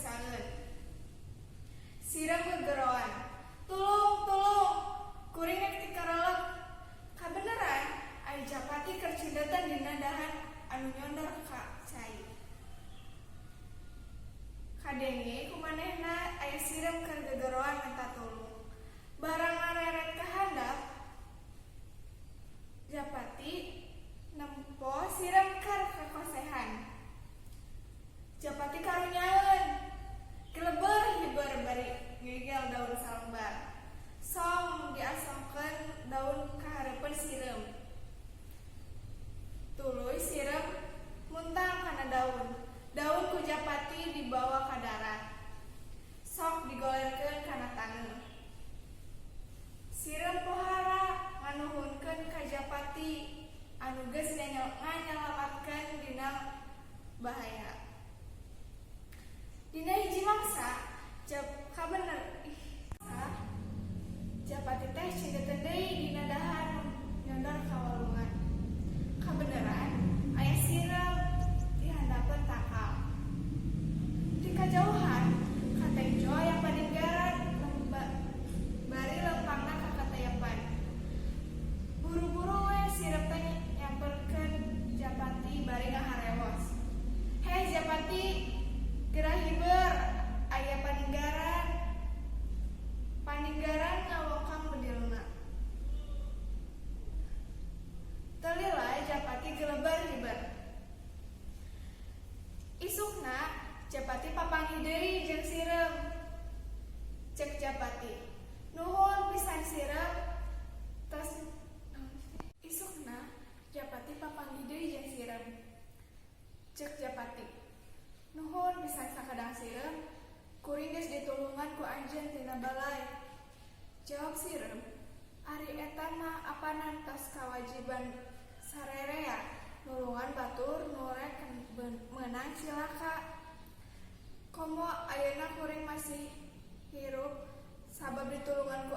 dipariksaeun. Sireum gegeroan. "Tulung, tulung, kuring rek tikarelep." Kabeneran aya Japati keur cindetan dina dahan anu nyondor ka cai. Kadenge ku manehna aya sireum keur gegeroan menta tulung. Barang ngareret ka handap, Japati nempo sireum keur kakosehan. Japati karunyaeun. Geleber hiber bari ngegel daun salembar. Song diasongkeun daun ka hareupeun sireum. Tuluy sireum muntang kana daun. Daun ku Japati dibawa ka darat. Sok digolerkeun kana taneuh. Sireum pohara nganuhunkeun ka Japati anu geus nganyalamatkeun dina bahaya. Dina hiji mangsa, kabener ih, Japati teh cindetan deui dina dahan nyondor ka walungan. Kabeneran aya sireum di handapeun tangkal. Ti kajauhan katenjo aya paninggaran bari leumpangna kakateyepan. Buru-buru we sireum teh nyamperkeun Japati bari ngaharewos. "Heh Japati, geura hiber, aya paninggaran." Paninggaran ngawokang bedilna. Teu lila Japati gelebar hiber. Isukna Japati papanggih deui jeung sireum. Cek Japati, "Nuhun pisan, sireum, tos." Isukna Japati papanggih deui jeung sireum. Cek Japati, "Nuhun pisan sakadang sireum, kuring geus ditulungan ku anjeun tina balai." Jawab sireum, "Ari eta mah apanan tos kawajiban sarerea nulungan batur nu rek meunang cilaka. Komo ayeuna kuring masih hirup sabab ditulungan ku